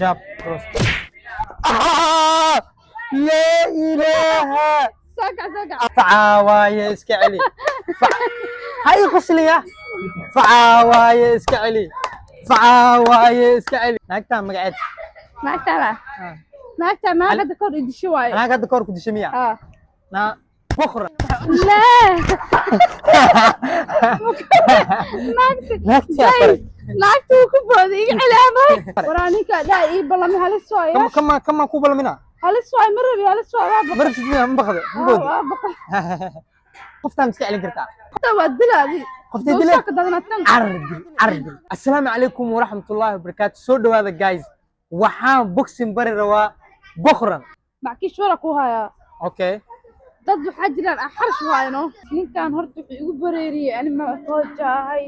Jab cross. Ah! Laa ilaaha. Soo kac, soo kac. Facaa waaye, iska celi. Ha ii qosliya. Facaa waaye, iska celi. Facaa waaye, iska celi. Naagtaa magaceed? Naagtaada? Ah. Naagtaa naag hadda kahor idisho waaye. Naag hadda kahor ku dishay miya? Ah. Naa bukra. Laa, naagta. Naagtii aa faray. Naagta wuu ku booday. Iga celi ama waraa ninka dhaa ii ballamay, halis waaye. Kama kama kama ku ballamina. Halis waaye, ma rabi, halis waaye, waa baqay. Marabtid miya? Ma baqde? Ma boodi? Waa baqay. Qoftaan iska celin kartaa? Hataa waa dilaadi. Qoftay dile? Ka dadanatan. Cargil cargil. Assalaamu calaykum waraxmatullaahi wabarakaatu. Soo dhawaada guys, waxaan boxing bari rabaa Bukran. Mackiish wara ku hayaa. Okay. Dad waxaa jiraan aan xarash waayno. Ninkan horta wuxuu igu bareeriyey ani ma coach ahay,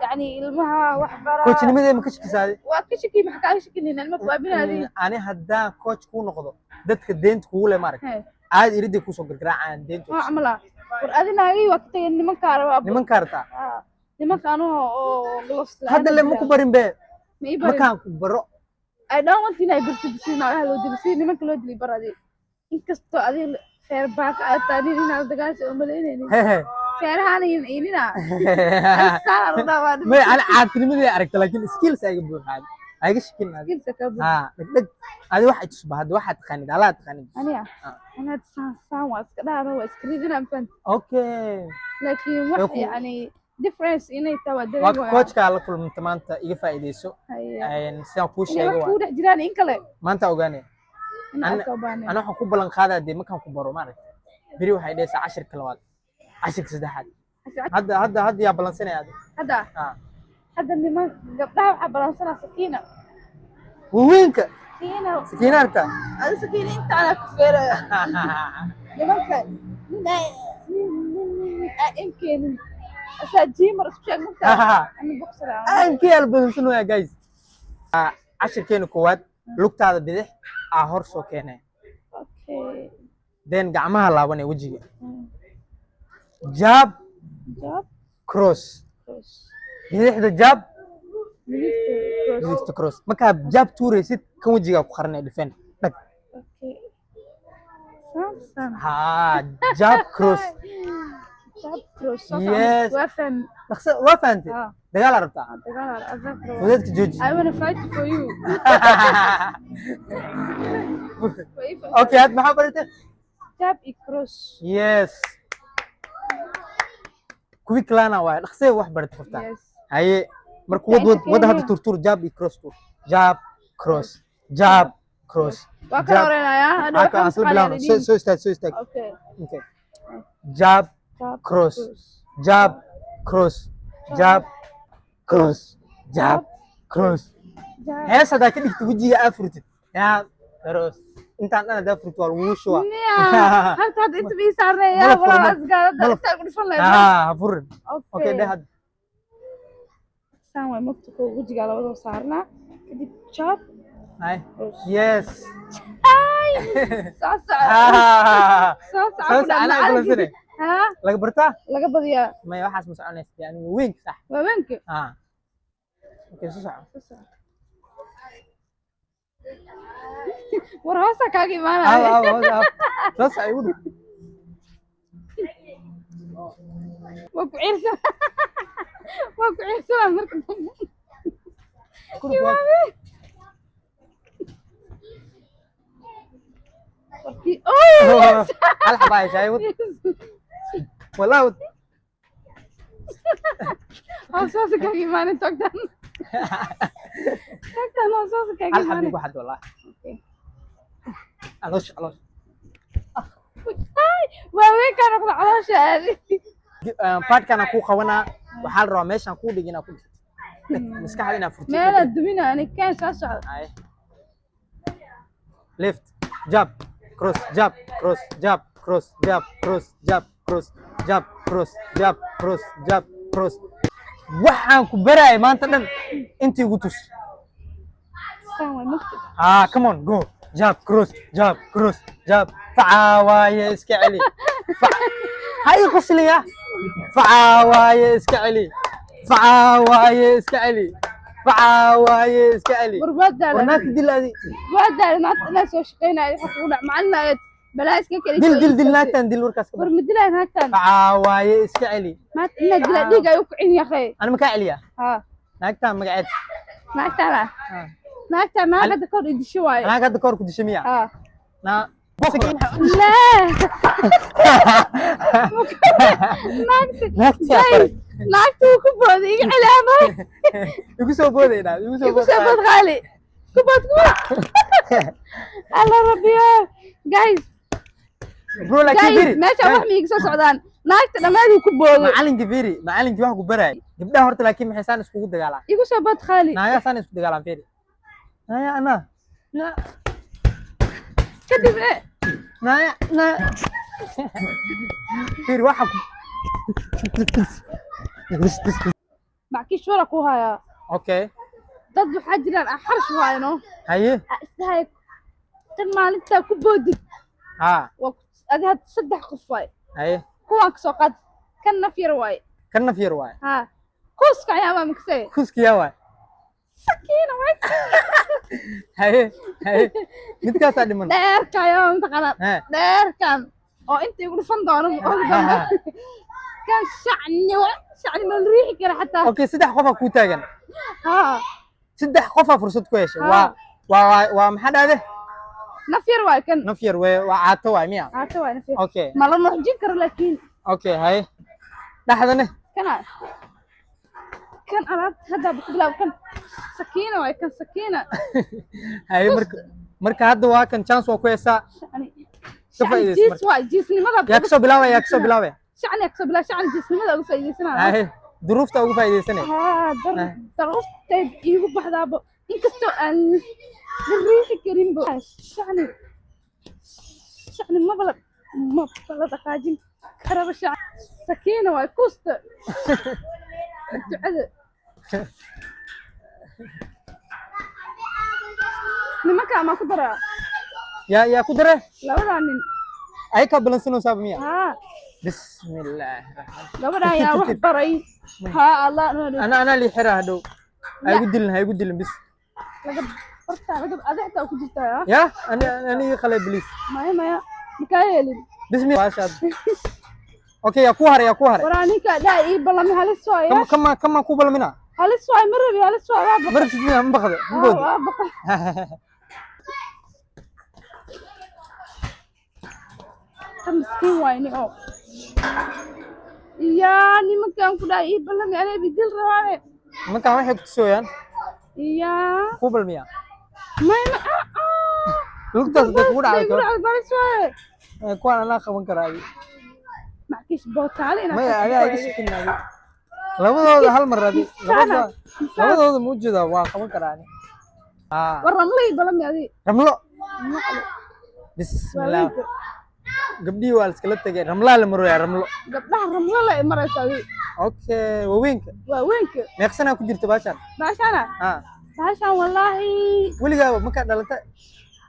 yacni ilmaha wax baraa. Coachnimadee ma ka shakisaaday? Waa ka shaki. Maxaa kaaga shakinin? Anima kuwaabinaadi. Ani haddaan coach kuu noqdo, dadka deynta kugu leh maarag aad iriday kusoo gargaraacayaan deynta. Waa camala war adi naagay waa ka tagay, nimankaa rabaa. Nimankaa rabtaa? Ah, nimanka anoo oo gloves la'aan. Hadda le ma ku barin be. Ma ii barin. Markaan ku baro. I don't want inay barto bisi naagaha loo dilo, si nimanka loo dilay bar adi. Inkastoo adi feer baaka aad tahay, nin inaad dagaalsi oo malaynaynin. Hehe. Feerahaan inina saan u dhaawaa. May, ani caatinimadii aragta, laakiin skills ayga buuxaan ayga shakin adi. Skills ka buux. Ha, dhegdheg adi waxay tusba hadda waxaad taqaanid, alaa taqaanid. Aniga? Ah. Anaad saan saan waa iska dhaana, waa iska ridinaan fan. Okay. Laakiin wax yani difference inay tahay waa waa dareemaya. Coachkaa la kulmanta maanta, iga faa'iideyso. Sidaan kuu inay sheegay wax waa kugu dhex jiraan in kale. Maanta ogaanaya. In aad ka baaneen. Ana waxaan ku ballan qaadaa dee markaan ku baro maaragta, beri waxay dhehaysaa cashirka labaad, cashirka saddexaad. Hadda hadda hadda yaa ballansanaya adi? Hadda? Ah. Hadda niman gabdhaha waxaa balansanaa Sakiina. Waweynka? Sakiina. Sakiina arta. Adi Sakiina inta anaa ku feeraya. Nimanka nin nin nin nin aa inkeenin asaa gymmer isku sheeg marka ana boxer ah. Aankii ala balansanaya guys. Ah, cashirkeena koowaad, lugtaada bidix aa hor soo keenay. Okay. Then gacmaha laabanay, wejiga jab. Jab. Cross. Cross. Bidixda jab. Midigta cross. Midigta cross. Markaa jab tuuraysid, kan wejigaa ku qarinay, defend dhag. Okay, saan saan. Ha, jab cross. Jab cross. Soo Yes. waa fahmi. Dhaqso waa fahantay? Ah. Dagaal aa rabtaa? Dagaal adag rabaa. Fudeedka jooji. I wanna fight for you. Okay, had maxaa baratay? Jab iyo cross. Yes, quick learner waaye, dhaqsee wax baratay qoftaan. Yes. Haye, marka wad wad wada hadda, turtur jab iyo cross, tur jab cross, jab cross. Waa kala horeynayaa hadda. Haka aan isla bilaawno. Soo soo istaag, soo istaag. Okay. Okay, jab. Jab. Cross. Jab cross, jab cross, jab cross. Jab. Hees haddaa ka dhigtid, wejiga aa furtid, jab cross, intaan dhan haddaa furtid waa lagugu shubaa. Miya halta hadda inta bii saarnaya. Mala walaal furno. asgaadada Mala. intaa ku dhufan lahayd. Ah, ha furin. Okay. Okay. Dheh hadda. Saan waay mogta, koo wejigaa labadoo saarnaa, kadib jab. Hay. Cross. Yes. Soo soco. Ah. Soo soco. Soo soco, anaa kulansanay. Ha. Laga bartaa. Laga badiyaa. Maya, waxaas ma soconaysa yani weynka sax. Waaweynka. Ah, okay, soo soco. Soo soco. War hoosaa kaaga Aw. imaanaya. Aw, aw, aw. Soo soco, igu dhow. Waa ku ciirsan, waa ku ciirsanaa marka dambe. Ku dhuf, waa. Warkii oh yes. Hal xabaa heshaay, wad walaa wad. Hoosaasa kaaga imaanay toogtan, toogtan hoosaasa kaaga hal xab imaanay. igu xad walaa. Okay. Caloosha, caloosha. Ay, waaweynkaa noqda, caloosha aadi. Paadhkaan kuu qabanaa, waxaa la rabaa meeshaan kuu dhig inaad ku dhiftid, maskaxda inaad furtid. Meelaa dumina ani, keen soo socda. Ay. Left jab cross, jab cross, jab cross, jab cross, jab cross, jab cross, jab cross, jab cross. Waxaan ku baraayay maanta dhan intii igu tus. Saan waay mugta. Ah, come on, go. Jab cross, jab cross, jab. Facaa waaye, iska celi. Ha ii qosliya. Facaa waaye, iska celi. Facaa waaye, iska celi. Facaa waaye, iska celi. War waa War daalay. Naagta dil adi. Waa daalay maanta inaan soo shaqaynayo. Waxa kugu dhac macalin ayaad balaa iska keli. Dil, dil, dil naagtan, dil warkaas ka War bax. Ma dilaa naagtan? Facaa waaye, iska celi. Maanta inaad dilaa dhiig ayuu ku cin yaqee. Ana ma kaa celiyaa? Haa. Naagtan magaceed? Naagtaan ah. Naagtaan naag hadda kahor idisho waaye. Naag hadda kahor ku dishay miya? Haa. Naa. Laa, naagta. Naagtii aa faray. Naagta wuu ku booday, iga celi ama. Igu soo booday dhaa, igu soo Igu soo booday. Bood qaali, ku bood, ku bood. Alla rabbiyo, guys. Bro, laakiin Guys, firi. meesha wax ma iga soo socdaan. Naagta dhammaadii ku booday. Macalinkii firi, macalinkii wax ku baraay gabdhaha horta, laakiin maxay saan iskugu dagaalaan? Igu soo bood qaali. Naagaa saan isku dagaalaan, firi. Naaya ana na. Kadib eh. Naaya na, firi waxa ku Mackiish wara ku hayaa. Okay. Dad waxaa jiraan aan xarash waayno. Haye. Aa isdahay tan maalintaa ku boodid. Waa adi hadda saddex qof waay. Haye. Kuwaan kasoo qaad, kan naf yar waay. Kan naf yar waay. Haa, kuuska ayaa baa makasay. Kuskiyaa waay. Sakiina waay. Haye, haye, midkaasaa dhiman. Dheerka ayaa mataqaanaa. Dheerkan oo inta igu dhufan doono oo dambe kan shacni shacni ma la riixi kara xataa. Okay, saddex qofaa kuu taagan. Haa. Saddex qofaa fursad ku heshay. Waa maxaa dhahde? Naf yar waay kan. Naf yar wey, waa caato waay miya? Caato waay, naf yar. Okay. Ma la nuuxjin karo laakiin. Okay, haye, dhexdane? Kana kan alaabta hadda ku bilaab, kan sakiina waay, kan sakiina. Haye, marka hadda waa kan chance waa ku heesaa. Shacni. Ka Shacni. faa'iidayso Jiis marka. waay, jiisnimada. Yaa kasoo bilaabaya? Yaa kasoo bilaabaya? Shacni yaa kasoo bilaab, shacni jiisnimada uga faa'iidaysanaya. Haye, duruufta ugu faa'iidaysanaya. Haa, dar daruuftay iigu baxdaabo, inkastoo aan la riixi karinbo. Shacni, shacni maba la dhaqaajin karaba. Shacni sakiina waay, kuusta ducada. Nimanka amaa ku daraa? Yaa ku dare? Labadaa nin. Ay ka balansanaysaa miya? Haa. Bismillaahi raxmaan. Gabadhan yaa wax baray? Haa, Allah. Ana lii xira hadhow, ha igu dilin, ha igu dilin bis. Laga bartaa laga adeegtaa ku jirtaa. Ya ani ani ii qalay, please. Maya, maya, makaa yeelin. Bismi baashaad. Okay, yaa ku haray? Yaa ku haray? Waraa ninka dhaa ii ballamay, halis waay. Kama kama kama ku ballamina. Halis waay, ma rabi, halis waay, waa baqa. Marabtid miya? Ma baqde? Ma boodi? Waa baqa. Ka miskiin waay ni oo iyaa nimankan ku dhahay ii ballamay, anay bidil rabaane. Nimankan waxay ku tusooyaan. Iyaa. Ku balmiya? Maya, ma ah ah. Lugtaas hadday kugu dhacday Igu ka dhacday, halis waay. Kuwaan anaa qaban karaa adi. Mackiis bootaale inaad Maya ka adaa iga shakin adi. Labadooda hal mar adi. Misaana, Labadooda, labadooda ma ujeedaa, waa qaban karaa ani. War ramlo ii ballamay adi. Ramlo. Maqlo. Bismillah. Waaweynka. Gabdhihii waa la iskala tegay, ramlaa la marooyaa, ramlo. Gabdhaha ramlo la maraysa adi. Okay, waaweynka. Waaweynka. Meeqsanaa ku jirta baashaan? Baashana? Baashaan wallaahi. Weligaaba markaa dhalata?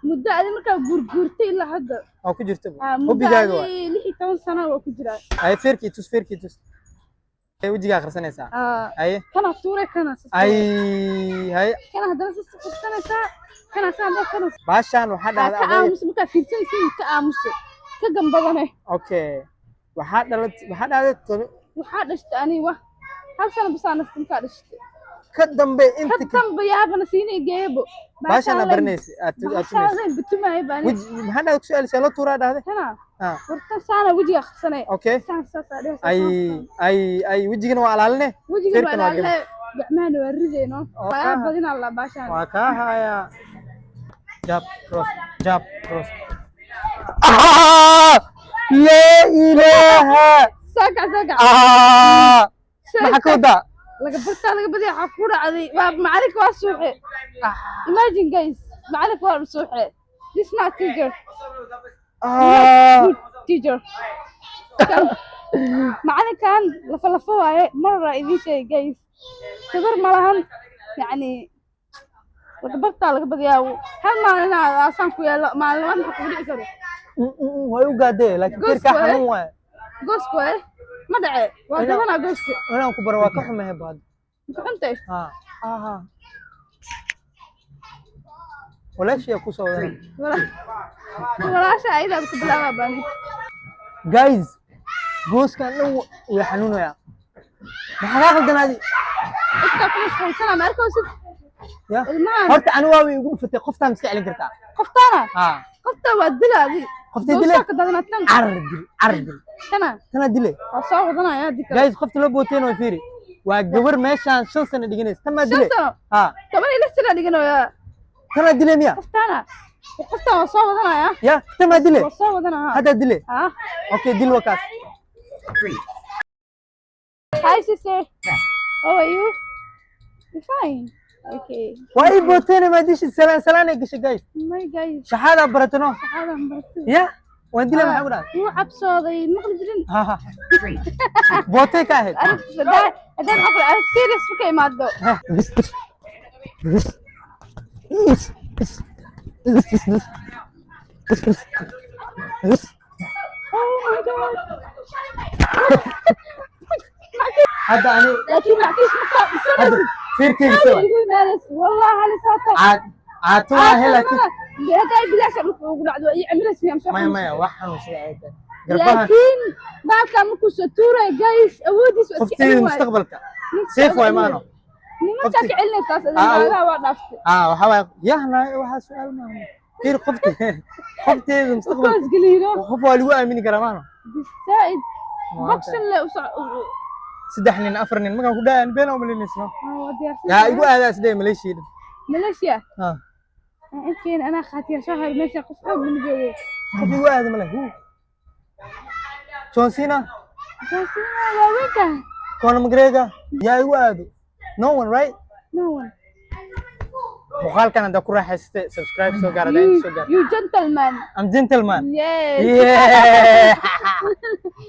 Muddo adi markaa guurguurtay ilaa hadda. Waa ku jirta. Muddo. Hobigaaga waa. Adi 16 sano waa ku jiraa. Haye, feerkii tus, feerkii tus. Haye, wejigaa akhrisanaysaa. Haye. Kana tuure, kana ay haye. Kana haddana sas fursanaysaa, kana saan dheh, kana Baashaan waxaa dhahda ka aday. Aamuso markaa fiirsanaysiin, ka aamuso, ka gambadane. Okay, waxaa dhalat, waxaa dhahday Waxaa dhashtay ani wa hal sano bisaa nafta markaa dhashtay. Ka dambe Ka inta dambe yaabana siinay geebo. Baashaan aa baranaysa, aad aad tumaysa. Baashaan batumaaya baani. Weji maxaa dhahday? Ku su-aalishaa loo tuuraa dhahday. Kana. Ah. Warta saana wejiga akhrisanay. Okay. Saan saasaa dheh. Ay ay ay, wejigana waa alaaline. Wejiga waa feerkana waa ilaalinay, gacmahana waa ridayno. Oo, waa badinaa la baashaan. Waa kaa hayaa. Jab, cross, jab, cross. Ah! Laa ilaaha. Saakac, saakac. Ah! Maxaa ka wadaa? Laga bartaa laga badiya, waxaa ku dhacday waa macalinka waa suuxe. Imagine guys, macalinka waa suuxe. This not teacher. Ah! Good teacher. Macalinkan lafa lafa waaye, marara idiin sheegay guys, tabar ma lahan. Yacni laga bartaa laga badiyaa, hal maalin inaad aasaan ku yeelo, maalin labaad maxaa kugu dhici karo? Way u gaadee, laakiin Goosku feerkaa waaye. Xanuun waaye. Gooska waaye, ma dhace, waa gabanaa gooska. Inaan ku baro waa ka xumahay baad. Maka xuntay? Ha aha. Walaashiyaa kusoo wadana. Walaasha ayadaa ku bilaabaa bani. Guys, gooskan dhan way xanuunayaa. Maxaa kaa khaldanaadi? Intaa ku mashquulsana ma arkaysid? Ya. Ilmahan. Horta ani waa way igu dhufatay. Qoftaan iska celin kartaa? Qoftaana? Ha. Qofta waa dilaadi. Qoftay dile? Ka dadanaa tan. Carar dil, carar dil. Tana. Tana dile. Waa soo wadanaya haddii kale. Guys, qofta loo booteen way fiiri, waa gabar meeshaan 5 sano dhiganaysa. Tan maa 5 dile? sano? Ha. 16 sana dhiganayaa. Tanaa dile miya? Qoftaana, qoftaan waa soo wadanaya. Ya, tan maa dile? Waa soo wadanaya. Haddaa dile? Ah. Okay, dil wakaas. Hi, sister, how are you? You fine? Okay. Waa ii booteen, maa dishi? Salaan salaanay gashay, guys. My guys. Shaxaadaa baratano. Saxaadan bartay. Ya, waan dile. Maxaa ku dhacay? Wuu cabsooday, maqli jirin. Ha ha, bootay ka ahayd. Arag haddaan maxaa ku arag serious markay imaado. Ha, bis bis bis bis bis bis bis bis bis bis. Oh my God. Hadda ani Laakiin mackiis markaa hadda fiirkeyga soo igu imaanaysa wallahi halisaata. Caato waa he, laakiin Hadday bilaash dhulka ugu dhacdo iyo cimilas miyam soo. Maya, wax xanuunsan ay tahay garbaha. Laakiin baalka markuu soo tuuray, guys, awoodiis waa iska Qofteeda celin waaye. mustaqbalka safe waay maano. Nimankaa ka celinaysaas. Ah, adiga waa dhaaftay. Ah, waxa waay yahna, waxaa su'aal maaha. Fiir, qofteeda mustaqbalka. Ukaasgeliino. Qof waa lagu aamini karaa maano. Zaaid boxing le u soc. Saddex nin, afar nin markaan ku dhaayaan been umalaynayso. Waa diyaarsan. Yaa igu aadaa isdhe Malaysia dhan? Malaysia. Ah. Intiin anaa khaatiya soo har meesha qof xoog lama joogo. Qof igu aada male hu John Cena. John Cena waaweynka. Conor McGregor yaa igu aado? No one, right? No one. Muuqaalkan haddaa ku raaxaysatay, subscribe soo gaar, haddaa inta soo gaar. You gentleman. I'm gentleman. Yes. Yeah.